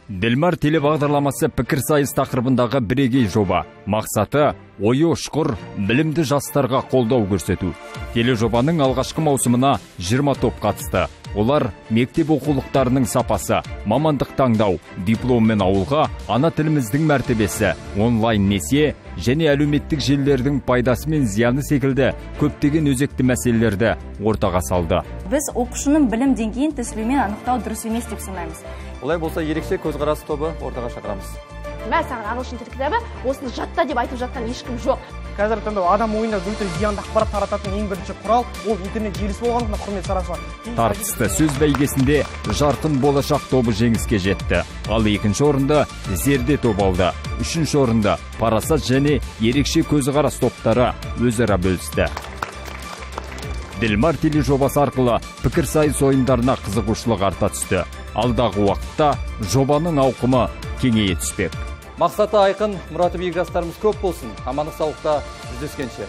Ділмар телебағдарламасы пікірсайыс тақырыбындағы бірегей жоба. Мақсаты – ойы ұшқыр, білімді жастарға қолдау көрсету. Тележобаның алғашқы маусымына 20 топ қатысты. Олар мектеп оқулықтарының сапасы, мамандық таңдау, дипломмен ауылға, ана тіліміздің мәртебесі, онлайн несие және әлеуметтік желілердің пайдасы мен зияны секілді көптеген өзекті мәселелерді ортаға салды. Біз оқушының білім деңгейін тестілеумен анықтау дұрыс емес деп санаймыз. Олай болса, ерекше көзқарас тобы ортаға шақырамыз. Мә саған ағылшын тіл кітабы, осыны жатта деп айтып жатқан ешкім жоқ. Қазіргі таңда адам ойына өте зиянды ақпарат тарататын ең бірінші құрал ол интернет желісі болғандықтан, құрметті сарапшылар. Тартысты сөз бәйгесінде «Жарқын болашақ» тобы жеңіске жетті. Ал екінші орынды «Зерде» тобы алды. Үшінші орынды «Парасат» және «Ерекше көзқарас» топтары өзара бөлісті. Ділмар тележобасы арқылы пікірсайыс ойындарына қызығушылық арта түсті. Алдағы уақытта жобаның ауқымы кеңейе түспек. Мақсаты айқын, мұраты биік жастарымыз көп болсын. Амандық саулықта жүздескенше.